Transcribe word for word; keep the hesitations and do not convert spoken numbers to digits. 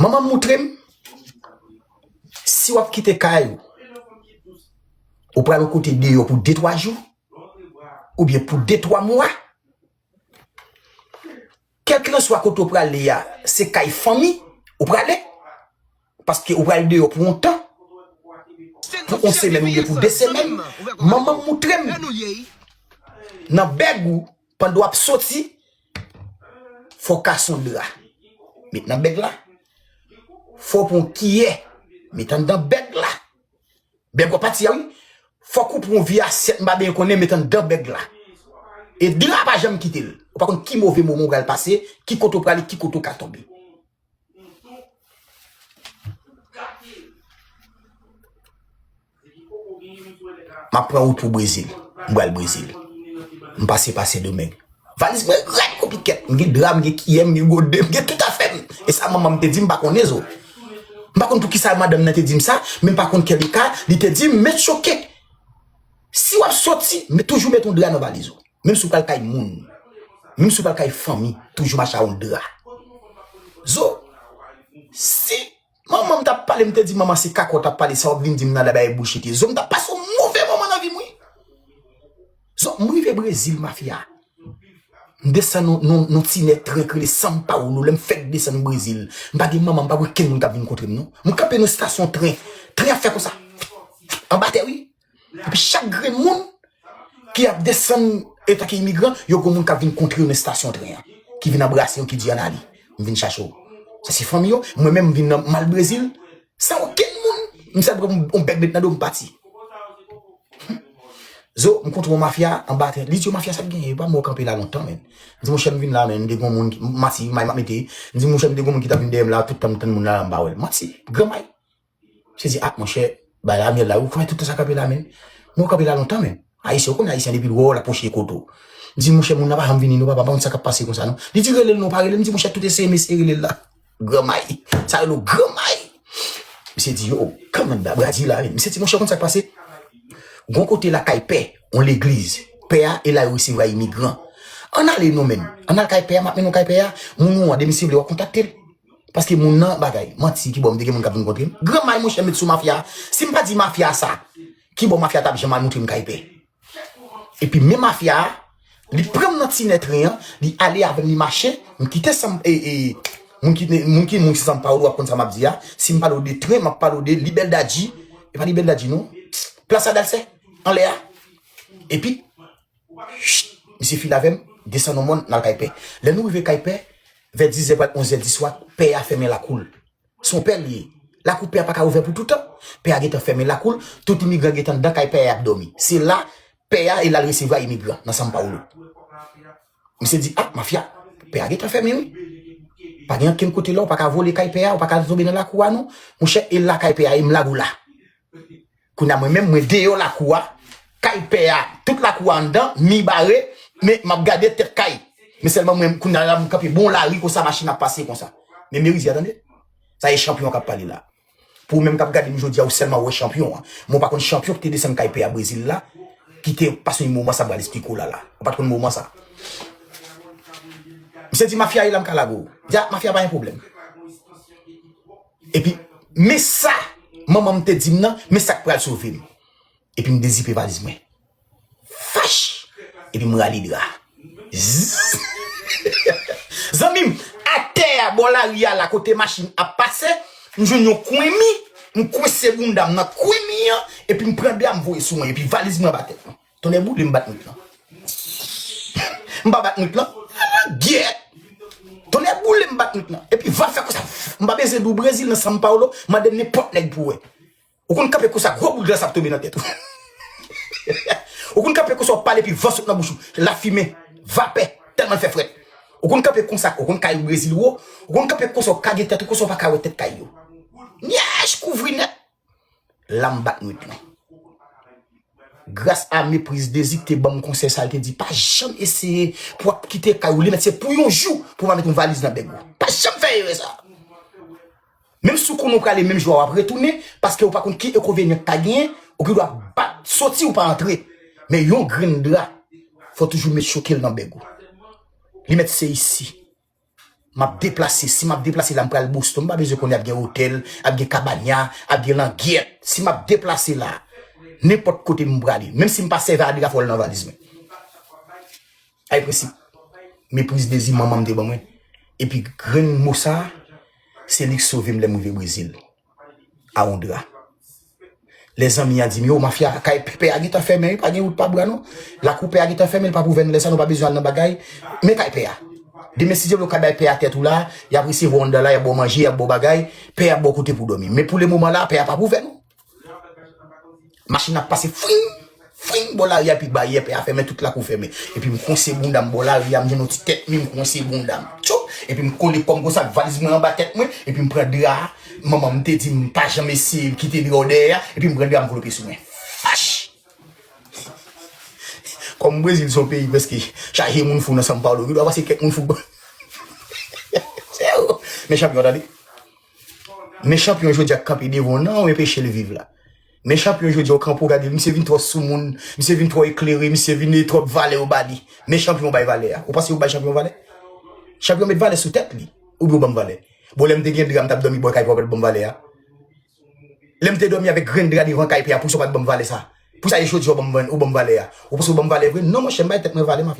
Manman m moutre m, si w ap kite kay ou, ou pral yon kote deyò pou de twa jou, oubyen pou de twa mwa, kèlkanswa kote ou prale a, se kay fanmi ou prale, paske ou pral deyò pou yon tan, pou yon semèn oubyen pou de semèn, manman m moutre m, nan bèg ou, pandan w ap soti, fò w kase yon dra. Met nan bèg la. Fò w pran yon kiyè. Met anndan bèg la. Bèg w ap pati a, wi. Fòk ou pran yon vye asyèt, m pa byen konnen, met anndan bèg la. E dra pa janm kite l. Ou pa konn ki move moman w pral pase, ki kote w prale, ki kote w ka tonbe. M ap pran wout pou Brezil. M pral Brezil. M pase pa Sendomeng. Valiz mwen rèd kou pikèt. M gen dra, m gen kiyè, m gen gode, m gen tout afè m. E sa manman m te di m, m pa konnen zo. M pa konn poukisa madanm nan te di m sa, men m pa konn kè li ka, li te di m, met choke. Si w ap soti, met, toujou met yon dra nan valiz ou. Menm si w pral kay moun, menm si w pral kay fanmi, toujou mache a yon dra. Zo, si manman m t ap pale, m te di, "Manman, se kaka w t ap pale, sa w ap vin di m nan la bay bouch ete." Zo, m t ap pase yon move moman nan vi m, wi. Zo, m rive Brezil, mafya. M desann yon, yon, yon ti nèt tren ki rele São Paulo. Lè m fèk desann Brezil, m pa gen manman, m pa gen okenn moun k ap vin kontre m, non. M kanpe nan estasyon tren. Tren ap fè konsa. Anba tè, wi. Epi chak grenn moun ki ap desann antanke imigran, yo gon moun k ap vin kontre yo nan estasyon tren an, ki vin anbrase yo, ki di, "Ann ale, m vin chache w." Sa se fanmi yo. Mwen menm, m vin nan, m al Brezil, san okenn moun. M sèl pran yon bèg met nan do m, m pati. Zo, m kontre yon mafya anba tè. Li di, "Mafya, sa k genyen? E pa mwen w kanpe la lontan, menn." M di, "Monchè, m vin la, menn, m te gon moun ki, m mati, may m ap mete." M di, "Monchè, m te gon moun ki t ap vin dèyè m la, tout tan m tann moun la, m pa wè l." Manti, granmay. Misye di, "Ah, monchè, bay la, myèl la, ou kwè tout tan sa kanpe la, menn? Mwen w kanpe la lontan, menn." Ayisyen, ou konnen Ayisyen depi l wè w, l ap pwoche kote w. M di, "Monchè, moun nan pa janm vini, non, papa, m pa konn sa k ap pase konsa, non." Li di, "Rele l non, pa rele l." M di, "Monchè, tout eseye, m eseye rele l la." Granmay. Sa rele w granmay. Misye di, "Yo, kanmenm, ba, Brazil la, menn." Misye di, "Monchè, ou konn sa k pase? Gon kote lakay pè, yon legliz. Pè a, e la yo resevwa imigran. Ann ale non, menn. Ann al kay pè a, m ap mennen w kay pè a. Moun ou an, demen si w vle, w ap kontakte l. Paske moun nan bagay." Manti, kibò m te gen moun k ap vin kontre m? Granmay, monchè, met sou mafya. Si m pa di mafya sa, kibò mafya t ap janm al montre m kay pè? Epi men mafya a, li pran m nan ti nèt tren an, li ale avè m, li mache, m kite São, e, e, moun ki, moun ki, moun ki São Paulo ap konn sa m ap di a. Si m pale w de tren, m ap pale w de Liberdade, e pa Liberdade non, Praça da Sé, anlè a. Epi, ch, misye file avè m, desann yon mòn, n al kay pè. Lè nou rive kay pè, vè dizè, pral onzè di swa, pè a fèmen lakou l. Se yon pè l ye. Lakou pè a pa ka ouvè pou toutan. Pè a gentan fèmen lakou l, tout imigran gentan anndan kay pè a y ap dòmi. Se la, pè a e l al resevwa imigran nan São Paulo. Misye di, "Ah, mafya, pè a gentan fèmen, wi. Pa gen okenn kote la, ou pa ka vole kay pè a, ou pa ka tonbe nan lakou a, non. Monchè, e la kay pè a, e m lage w la." Kounye a mwen menm, mwen deyò lakou a, kay pè a, tout lakou a anndan, mi bare, men m ap gade tèt kay. Men sèlman mwen, kounye a la, m kanpe bon lari konsa, machin ap pase konsa. Men merizi a, tande. Sa e chanpyon k ap pale la. Pou ou menm k ap gade m jodi a, ou sèlman wè chanpyon an. Men ou pa konn chanpyon ki te desann kay pè a Brezil la, ki te pase yon moman sa m pral esplike w la la. Ou pa t konn moman sa. Misye di, "Mafya, e la m ka lage w." Di, "Ah, mafya, pa gen pwoblèm." Epi, men sa manman m te di m nan, men sa k pral sove m. Epi m dezipe valiz mwen. Fach! Epi m rale dra. Zzz. Zanmi m, atè a, bò lari a la, kote machin ap pase, m jwenn yon kwen mi, m kwense bounda m nan kwen mi an, epi m pran dra m voye sou mwen, epi valiz mwen anba tèt mwen. Tonnè boule m bat nwit lan. M pa bat nwit lan. Gyèt! Tonnè boule m bat nwit lan. Epi van fè konsa. M pa bezwen di w Brezil nan São Paulo, mande nenpòt nèg pou wè. Ou konn kanpe konsa, gwo boul glas ap tonbe nan tèt ou. Ou konn kanpe konsa, w ap pale epi van sot nan bouch ou. Lafimen, vapè, tèlman l fè frèt. Ou konn kanpe konsa, ou konn kay Brezil wo, ou konn kanpe konsa, w kage tèt ou konsa, w pa ka wè tèt kay yo. Nyaj kouvri nèt. La m bat nwit lan. Gras a mepriz Dezi ki te ban m konsèy sa, l te di, "Pa janm eseye pou w ap kite kay ou, li mèt se pou yon jou pou w pa met yon valiz nan bèg ou. Pa janm fè erè sa." Menm si w konnen w prale menm jou a w ap retounen, paske w pa konn ki enkonvenyan k ka genyen, ou gen dwa bat, soti ou pa antre. Men yon grenn dra, fò w toujou met choke l nan bèg ou. Li mèt se isi. M ap deplase. Si m ap deplase la, m pral Boston. M pa bezwen konnen ap gen otèl, ap gen Kabanya, ap gen Langyèt. Si m ap deplase la, nenpòt kote m prale, menm si m pa sèvi a drafòl nan valiz mwen. Ay prensip. Mepriz dezi manman m te ban mwen. Epi grenn mo sa, se li k sove m lè m rive Brezil. A yon dra. Lè zanmi an di m, yo, mafya, kay pè a gentan fèmen, wi, pa gen wout pa bra, non. Lakou pè a gentan fèmen, li p ap ouvè nou lè sa, nou pa bezwen al nan bagay. Men kay pè a. Demen, si Dye vle, ou ka bay pè a tèt ou la, y ap resevwa w anndan la, y ap ba w manje, y ap ba w bagay, pè a ap ba w kote pou w dòmi. Men pou le moman la, pè a p ap ouvè, non. Machin ap pase, fring, fring, bò lari a, epi baryè pè a fèmen, tout lakou fèmen. Epi m konse bounda m bò lari a, m jwenn yon ti tèt mi, m konse bounda m. Tchou! Epi m kole kò m konsa, valiz mwen anba tèt mwen, epi m pran dra a. Manman m te di m pa janm eseye kite dra w dèyè a, epi m pran dra a m vlope sou mwen. Fach! Kòm Brezil se yon peyi prèske chaje moun fou nan São Paulo, gen dwa pase kèk moun fou. Se yo. Men chanpyon, tande. Men chanpyon jodi a k kanpe devan w nan, w enpeche l viv la. Men chanpyon jodi a, w kanpe, w gade l, misye vin twò soumoun, misye vin twò eklere, misye vin twòp valè yo ba li. Men chanpyon bay valè a. Ou panse yo bay chanpyon valè? Chanpyon met valè sou tèt li. Oubyen w ban m valè. Bon, lè m te gen dra, m t ap dòmi bò kay papa l ban m valè a. Lè m te dòmi avèk grenn dra devan kay pè a, poukisa w pa t ban m valè sa? Poukisa e jodi a w ban m, ou ban m valè a? Ou panse w ban m valè vre? Non, monchè, m bay tèt mwen valè, mafya.